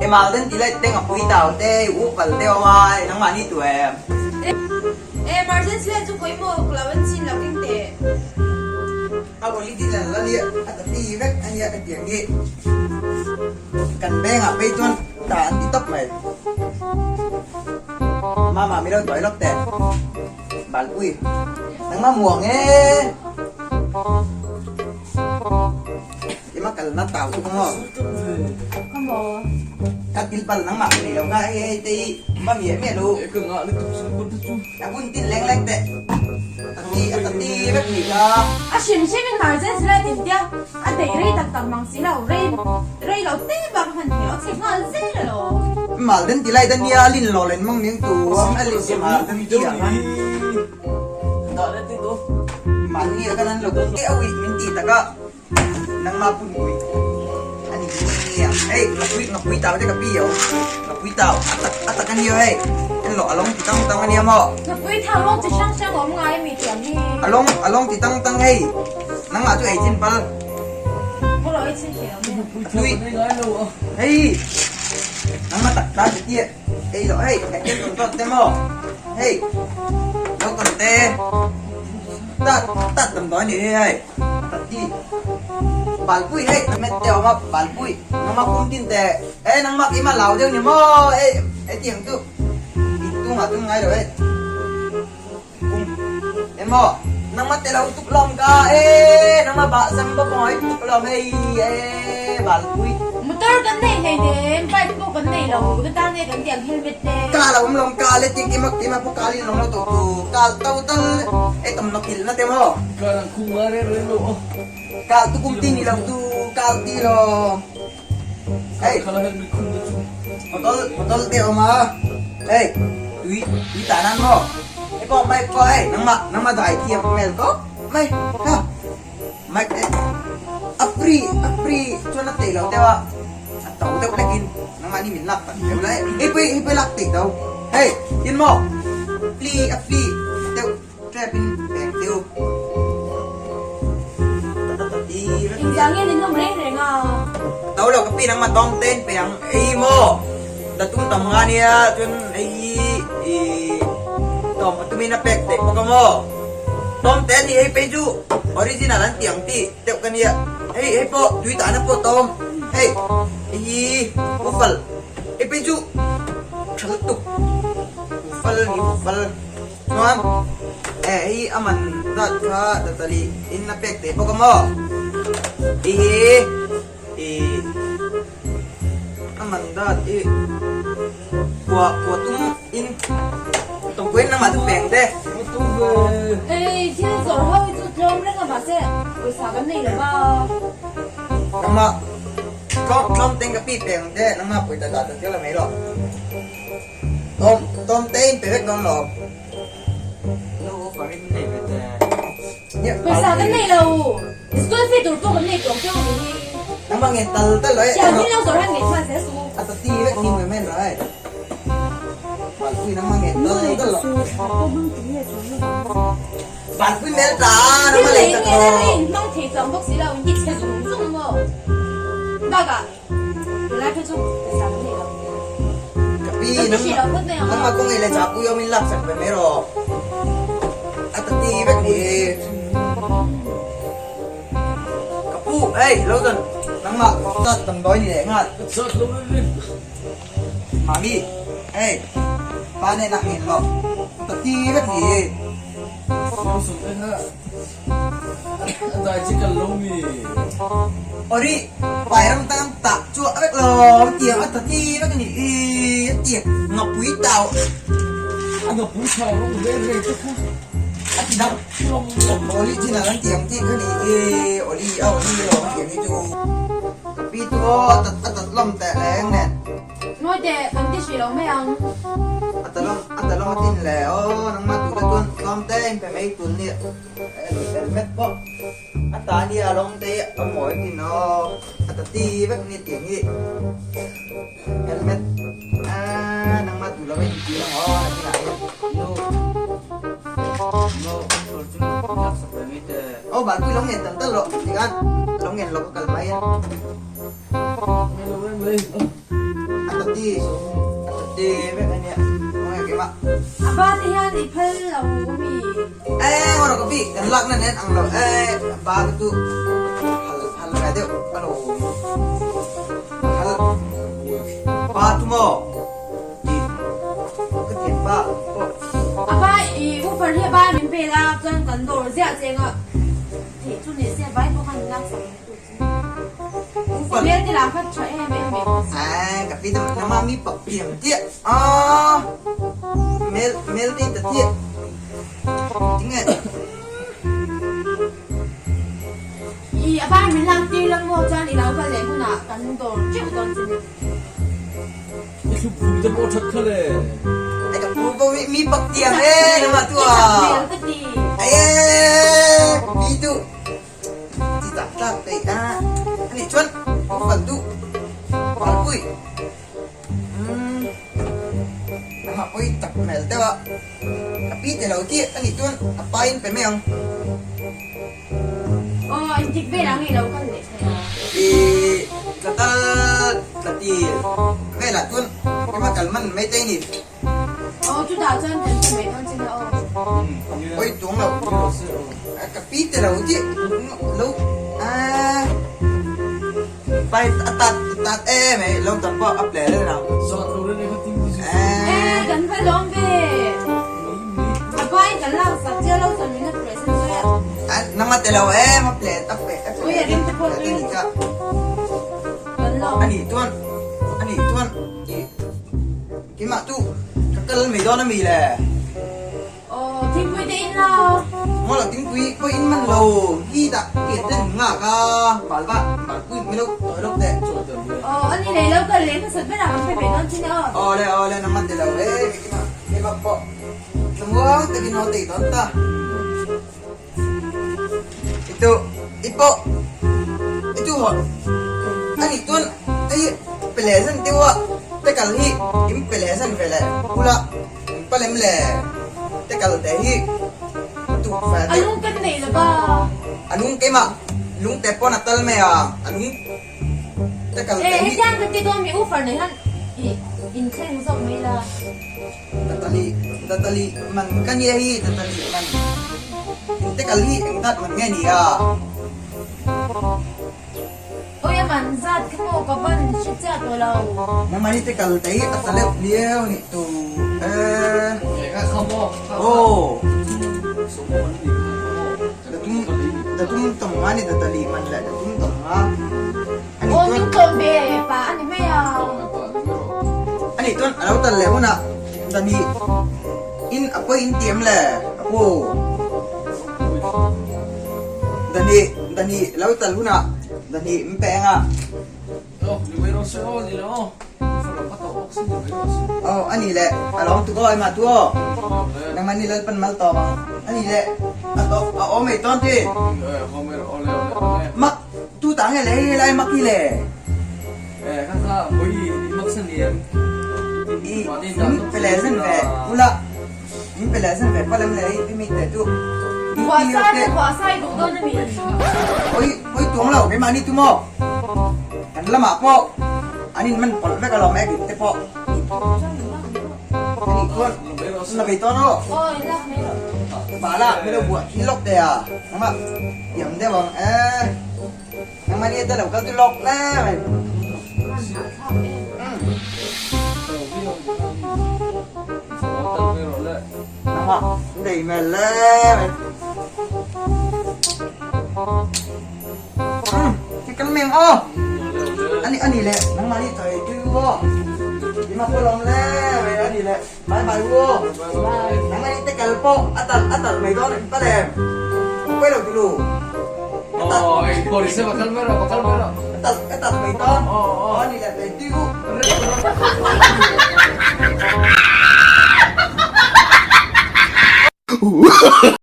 Emal den ti lai teng a pui tau te u pal te awm a nangmah ni tu em. Emergency lai chu pawimawh lo an chin lo keng teh. A original a nia a ta ti vek a nia ka tiang hi kan beng ah phei chuan ta an ti tawp mai. Mama mi lo tuai lawk teh. Balpui nangmah muang e. Ima kalna tau chu ka maw? Ka maw? Ka til pal nangmah ka nei lo kha hei hei te hi ma miah miah lo. Ka ngah lutuk chu bun te chu. A bun tin leng leng teh. A ti a ta ti vek nih kha. A hrim hrim in emergency lai tin tia a deih rei tak tak mang si lo rei rei lo te bak a hman thei lo a chhe nghal zel a lo. Mal den ti lai dan nia a lin lo len mang ning tu a lin si mal den ti ang a. Dah le ti tu. Mal nia kan an lo te a uih min ti tak a. Nangmah pun pui a ni nia. Hei ngapui ngapui tau te ka pi o. Ngapui tau a tak a tak a nia hei. En lawh a lawng ti tang tang a nia maw. Ngapui thau lawng chi hrang hrang awm ngai ami tiang hi. A lawng a lawng ti tang tang hei. Nangmah chu ei chin pal. Ka lo ei chin thei lo mai. Tui. Hei nangmah tak ta ti tia ei loh hei en tawn tawn te maw. Hei lo tawn te. Tat tat damdawi a ni hei hei. Tati Balpui hei met te awm a Balpui nangmah kum tin te e nangmah keimah lau deuh ni maw e hetiang chu in tungah tum ngai lo e kum emaw nangmah te lo tuk lawm ka e nangmah bah sam bawk maw hei tuk lawm hei e Balpui. Motor kan nei hleinem bike pawh kan nei lo ka tan nge kan tiang helmet te. Ka lo awm lawm ka le tiang keimah keimah pawh ka lin lawm lo tawh tu ka to tal e tam nawk ilh na te maw. Ka lang khum nga reng reng lo aw. Kal tu kum ti ni lo tu kal ti lo. Hei. Khala helmet khum na chu. Botol botol te awm a. Hei tui tui tah nan maw. Hei pawh mic pawh hei nangmah nangmah dai thiam hmel tawp mai ha. Mic te a free a free chuan a tei lo deuh a a to deuh hlek in nangmah ni min lak tak deuh la hei pawh hei pawh lak tei to hei tin maw free a free deuh trap in peng deuh Engzah nge nin awm reng reng a? To lo ka pi nangmah tawng ten pe ang ei maw la tum tam nga nia chuan hei i tawm tumin a pek teh bawk a maw. Tawm te ani hei phei chu original an tih ang tih deuh ka nia hei hei pawh tui tahna pawh tawm hei hei hi ufal hei phei chu tha lutuk ufal ni ufal chuan eh hei a man zat kha tatali in a pek teh bawk a maw hei hi ih a man zat hi kua kua tum in tawngpuiin lamah chu peng te. Hei thil zawrh ho hi chu tlawm reng a mahse pawisa kan nei lo va. Nangmah tlawm tlawm teng ka pi peng te nangmah pawisa dah ta chiang lo mai rawh. Tlawm tlawm te in pe vek dawn lo. Lo offer in nei ve te. Pawisa kan nei lo. School fee tur pawh kan nei tawng teuh a nih hi. Nangmah ngen tal tal lo e. Siam hi lo zawrh han ngei hman zel suh. A ta ti vek ni mai men rawh e. Balpui nangmah ngen tal tal lo. Balpui mel ta nangmah lei tak lo. Hmang thei chuang bawk si lo in ti chhe zung zung maw. Bakah tunlai phei chu pawisa kan nei lo. Ka pi nangmah kawng ei le chapui awm in lak sak ve mai rawh. A ta ti vek ni. Ka pu, hei lo chuan nangmah chat damdawi ni leh nghal. Ka chat lo reng reng. Mami, hei pa nen ah ngen lo. Ta ti vek ni. Wilson te kha a dai chi kal lo mi. Ori, pai ram tan tah chuah vek lo tiang a ta ti vek ni i a tiang ngapui tau. A ngapui thau rawng reng reng te kha. A ti dang. Oli chin ah kan tiang tih kha ni i oli a oli lo kan tiang hi chu ka pi chu aw a tat a tat lawm teh leng nen. Ngawi teh kan ti hrih lo mai ang. A ta lawm a ta lawm a tin le aw nangmah tu te chuan tlawm te in pe mai tun ni helmet pawh a ta nia a lawm te hi a mawi thin aw a ta ti vek ni tiang hi helmet aaa nangmah duh lo in ti ang aw nakinah hian No No offer chu lak sak ve mai teh. Aw balpui lo ngen tan tal lo tikhan lo ngen lo ka kal mai a. Ngen lo reng mai. A ta. Ti vek a nia. Khawnge keimah. A ba te hian i phal lo mi. E ngawr ka pi kan lak na nen ang lo e a ba te chu phal phal ve deuh a lo phal ba chu maw ti ka thian pa pawh. A ba i woofer hi a ba min pe la chuan kan dawr ziah cheng a theih chu ni se vai pawh khan lak sak mai tur chu. Woofer. Hmel te lah kha tha em em mai bawk si. E ka pi te nama mi pak piang chiah a hmel hmel te ta chiah tinge. I a ban min lak tir la maw chuan i lo kal leh hunah kan dawr teuh dawn che ni. I thlup vum te pawh that kha le. Ai ka pu pawh hi mi pak tiang e nama tu I a. chak hmel ka ti. Ai e ka pi tu chi tak tak peih a anih chuan fal duh fal pui. Umm amah pawi tak hmel deuh a, a pi te lo tih a nih chuan a pa in pe mai ang. Aw engtik velah nge lo kal leh thei a? Ih tla tal tla ti velah chuan ema kal man mai te ni. Aw chutah chuan kan pe mai dawn che nia aw. Pawi tuang lo, ka pi te lo tih lo ah. Pai a tat a tat em ei lo tak pawh a ple reng ang. Zawt lo reng reng kha ting ti chu. Eh kan va lawm ve. A pai kan lak sak chiah lo chuan min la present zui a. A nangma te lo em a ple a ple a ple. Ui a rim te pawh tui. Kan lawm. Ani chuan ani chuan i keimah chu ka kal mai dawn ami le. Aw, thingpui te in la. Ngaw lo thingpui pawh in man lo hi dah pian te an nghak a, bal va bal pui mai lo tawi lawk teh. Aw, ani lei lo kal leh hmasat berah kan pe ve dawn chin e aw. Aw le aw le nangman ti lo e keimah keimah pawh tlamuang takin aw tei dawn ta. Itu i pawh i tu hawh ani chuan hei pe leh zan deuh a te kal hi in pe leh zan ve leh bula in pa lem le te kal te hi tu fa A lung kan nei lo va. A lung keimah lung te pawn a tal mai a a lung te kal te Eh hi. hetiang ka ti dawn mi u far nei han i inthleng zawk mai la. Tatali tatali man ka nia hi tatali man engte kal hi eng zat man nge ni a? Awi a man zat kha maw ka van hre chiah tawh lo. Nangmah ni te kal te hi a ta leuh liau nih tu e. Kha kha maw kha kha. Aw. Sawm man ni kha kha maw. Datum datum tawng nga ni tatali man leh datum tawng nga. Aw min tlawm ve pa a ni mai a. Ani chuan a lo tal leh hunah Dani in a pawi in ti em le a pu. Dani Dani lo tal hunah Dani min pe eng a. Aw ani leh a lawm tuk aw ema tu aw. Nangmah ni Lalpan mal tawp ang. Ani leh a tawp a awm ei tawn ti. Mak Tu ta nge le hei lai mak hi le. Eh kha kha pui i mak san em. I in pe le zan ve ula in pe le zan ve palem le i mi te tu. Buah sai te buah sai duh dawn ami. Oi oi tuang lo keimah ni tu maw. Kan lamah pawh an in man pawlh vek alawm ek in te pawh. Ani chuan la bei tawn aw. Aw in lak mai rawh. Bala mi lo buah thi lawk te a. Nangmah Thiam deuh ang e. Nangmah ni ata lo kal chu lawk le mai. Nangmah dei mel le mai. Cái cắn miệng ô. Ani ani le nangmah ni choi tui wo. Ima ko lom le mai ani le. Bye bye u. Nang ni te kal pawh a talh a talh mai dawn pa lem. A pawi lo tulu. Aw ei pawh ni se va kal mai rawh va kal mai rawh. A talh a talh mai dawn. Aw ni le tei tui u.